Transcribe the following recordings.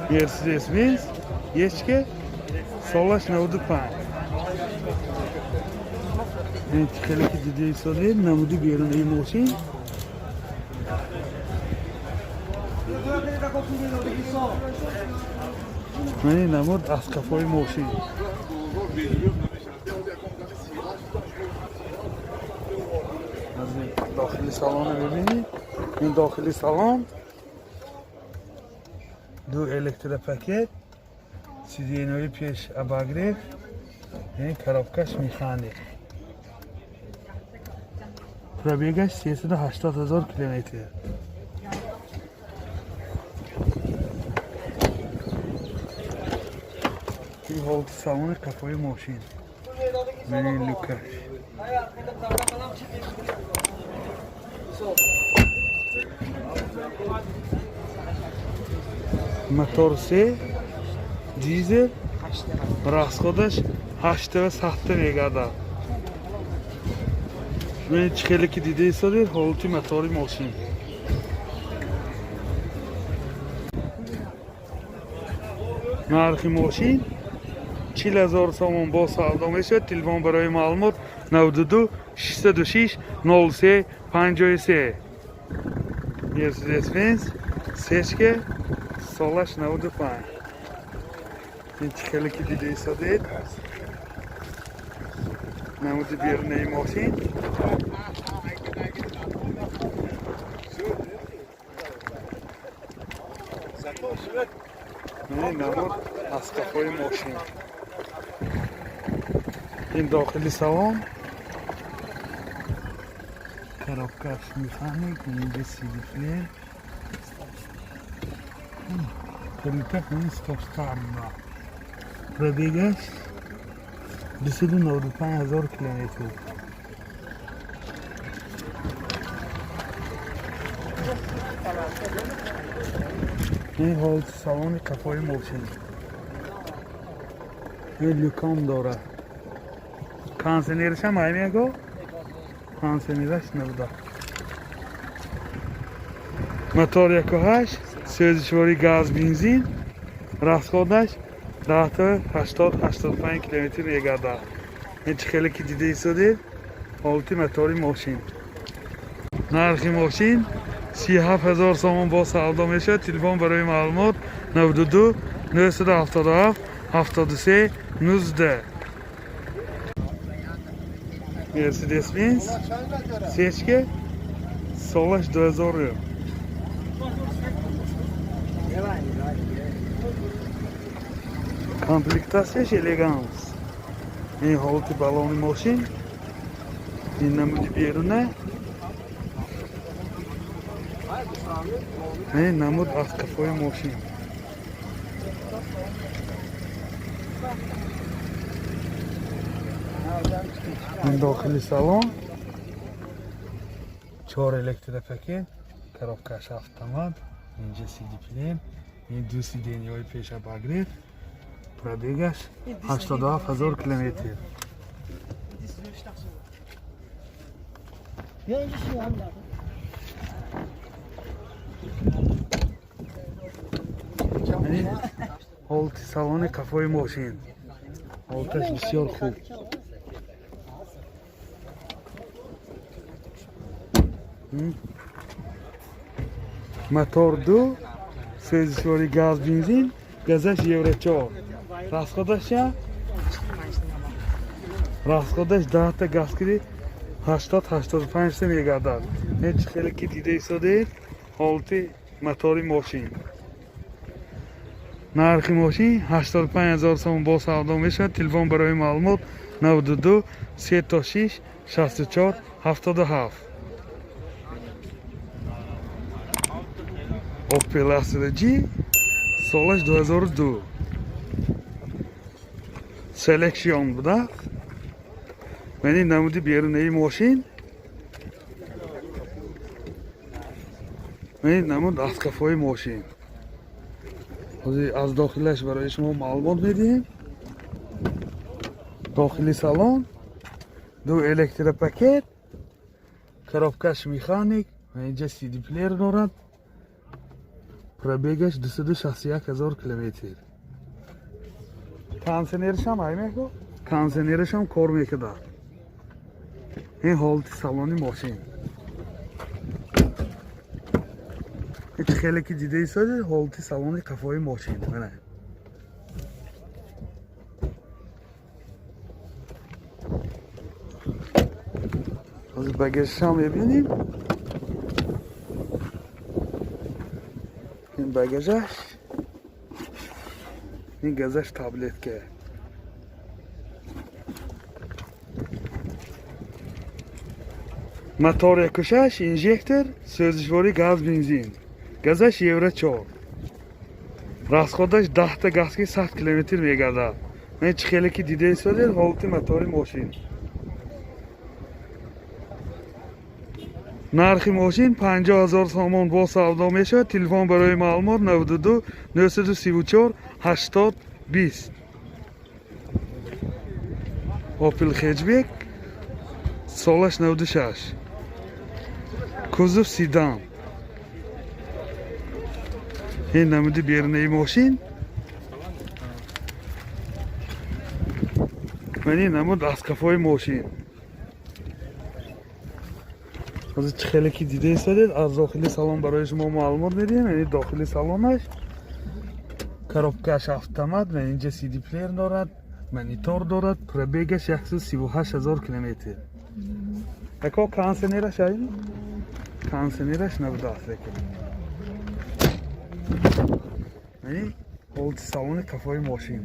Мерседес Бенз ечка, солаш 95. Ин хеле ки дида истодед, намуди берунаи мошин. Мани намуд аз қафои мошин. Аз дохили салона бибинед. Ин дохили салон, ду электропакет, сиденьои пеш обогрев, ин коробкаш механик. Пробегаш 380 ҳазор километр. Ин ҳолати салони қафои мошин. Мани люкаш. Мотор се, дизел, расходаш 8,7 мегардад. Бибинед, чӣ хеле ки дида истодед, ҳолати мотори мошин. Нархи мошин 40 000 сомон, боз савдо мешавад. Телефон барои маълумот 92 606 03 53. Мерседес Бенз сечка, солаш 95. Ин чӣ хеле ки дида истодед, намуди берунаи мошин. Ин намуд аз қафои мошин. Ин дохили салон, коробкаш механик, инҷа сиди плеер, плита, ин стоп старт. Пробегаш 295 ҳазор километр. Ин ҳолати салони қафои мошин. Ин люкам дорад. Кондиционерашам аймего, кондиционераш набуда. Мотор 1,8, сӯзишворӣ газ, бензин, расходаш 10 80, 85 километр мегардад. Ин чӣ хеле ки дида истодед, ҳолати мотори мошин. Нархи мошин 37 000 сомон, боз савдо мешавад. Телефон барои маълумот 92 977 73 19. Мерседес Бенз сечка, солаш 2000. Комплектацияш элеганс. Ин ҳолати балони мошин. Ин намуди беруна. Ин намуд аз қафои мошин. Ин дохили салон, чор электропакет, коробкаш автомат, инҷа сиди плеер, ин ду сиденьяҳои пеш обогрев, пробегаш 87 ҳазор километр. Ya önce şu an abi. Ин ҳолати салони қафои мошин, ҳолаташ бисёр хуб. Мотор ду, сӯзишворӣ газ, бензин, газаш евро 4. Расходаша, расходаш 10 та газ киди 80, 85 та мегардад. Ин чӣ хеле ки дида истодед, ҳолати мотори мошин. Нархи мошин 85 ҳазор сомон, боз савдо мешавад. Телефон барои маълумот 92 36 64 77. Opel Astra G, солаш 2002, Selection буда. Мани намуди берунаи мошин. Мани намуд аз қафои мошин. Ҳозир аз дохилаш барои шумо маълумот медиҳем. Дохили салон, ду электропакет, коробкаш механик ва инҷа сиди плеер дорад. Пробегаш 261 ҳазор километр. Кондиционерашам ай меко? Кондиционерашам кор мекунад. Ин ҳолати салони мошин. Ҳеч хеле ки дида истоди, ҳолати салони қафои мошин. Мана. Ҳозир багажашам мебинем. Ин багажаш. Ин газаш таблетка. Мотор 1.6, инжектор, сӯзишворӣ газ, бензин. Газаш Евро 4. Расходаш 10 та газки 100 километр мегардад. Мен чӣ хеле ки дида истодед, ҳолати мотори мошин. Нархи мошин 50 ҳазор сомон бо савдо мешавад. Телефон барои маълумот 92 934 80 20. Opel Hatchback, солаш 96. Кузов седан. Ин намуди берунаи мошин. Ман ин намуд аз қафои мошин. Ҳозир чӣ хеле ки дида истодед, аз дохили салон барои шумо маълумот медиҳем. Яъне дохили салонаш, коробкаш автомат ва инҷа CD плеер дорад, монитор дорад, пробегаш 138 ҳазор километр. Ако кондиционераш ай? Кондиционераш набудааст лекин. Яъне ҳолати салони қафои мошин.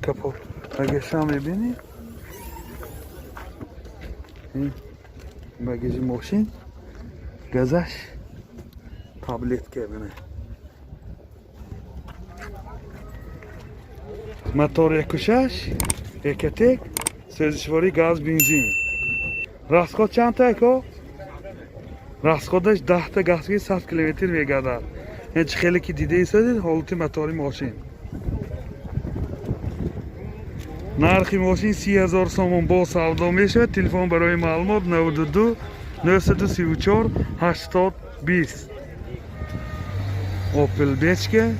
Капот багажам мебинӣ? Ин багажи мошин, газаш таблетка мана. Мотор 1.6, Ecotec, сӯзишворӣ газ, бензин. Расход чанд та, ако? Расходаш 10 та газки 100 километр мегардад. Ин чӣ хеле ки дида истодед, ҳолати мотори мошин. Нархи мошин 30 ҳазор сомон бо савдо мешавад. Телефон барои маълумот 92 934 80 20. Opel Бечка,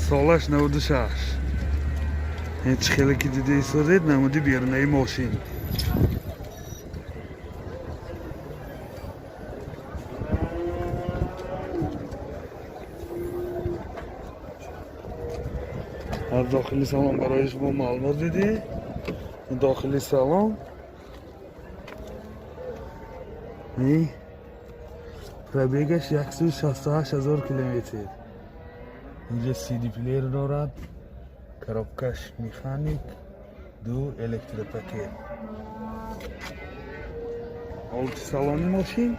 солаш 96. Ин чӣ хеле ки дида истодед, намуди берунаи мошин. Аз дохили салон барои шумо маълумот дидӣ. Дохили салон. И пробегаш 168 ҳазор километр. Инҷа CD плеер дорад, коробкаш механик, ду электропакет. Ҳолати салони мошин.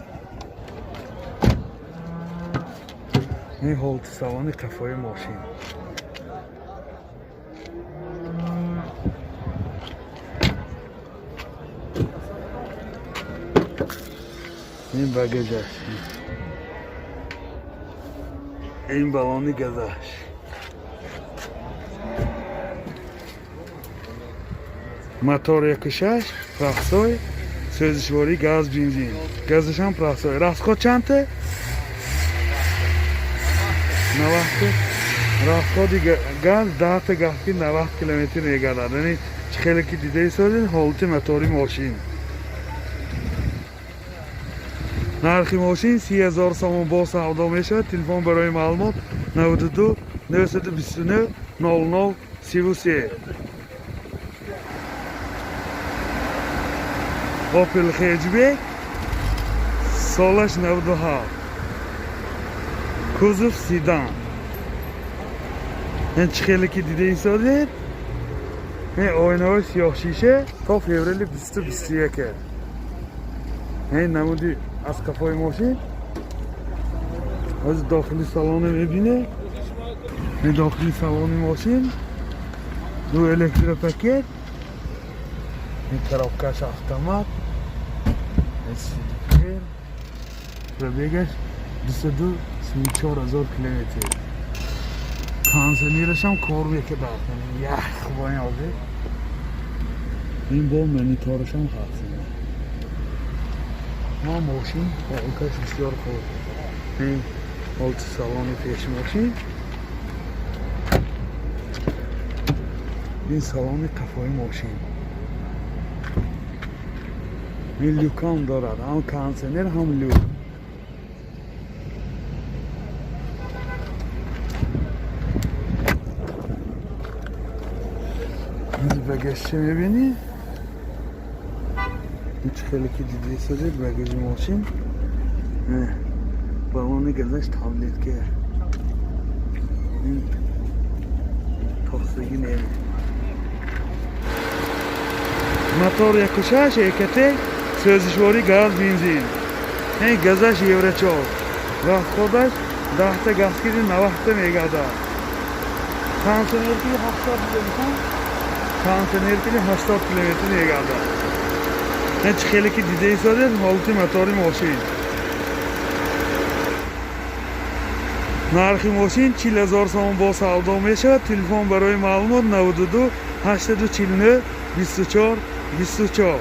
Ин ҳолати салони қафои мошин. Ин багажаш. Ин балони газаш. Мотор 1.6, простой, сӯзишворӣ газ, бензин. Газашам простой. Расход чандта? 90. Расходи газ 10 та газки 90 километр мегардад. Яъне чӣ хеле ки дида истодед, ҳолати мотори мошин. Нархи мошин 30 ҳазор сомон бо савдо мешавад. Телефон барои маълумот 92 929 00 33. Opel Hatchback, солаш 97. Кузов седан. Ин чӣ хеле ки дида истодед, ин оинаҳои сиёҳшиша то феврали 2021. Ин намуди аз қафои мошин. Ҳозир дохили салона мебинед. Ин дохили салони мошин. Ду электропакет. Ин коробкаш автомат. Ин CD плеер. Пробегаш 234 ҳазор километр. Кондиционерашам кор мекунад. Ях бо ин ҳозир. Ин бо мониторашам ҳаст. Ма мошин ҳолаташ бисёр хуб. Ин ҳолати салони пеши мошин, ин салони қафои мошин. Ин люкам дорад, ҳам кондитсионер, ҳам люк. Багажча мебинӣ, ин чӣ хеле ки дида истодед, багажи мошин, баллони газаш таблетка, ин тохтагӣ не. Мотор 1,6 ЭКТ, сӯзишворӣ газ, бензин. Ин газаш евро 4. Расходаш 10-та газ киди, 90-та мегардад. Кондитсионер ки 80 километр, кондитсионер ки 80 километр мегардад. Ин чӣ хеле ки дида истодед, ҳолати мотори мошин. Нархи мошин 40 000 сомон, бо савдо мешавад. Телефон барои маълумот: 92 849 24 24.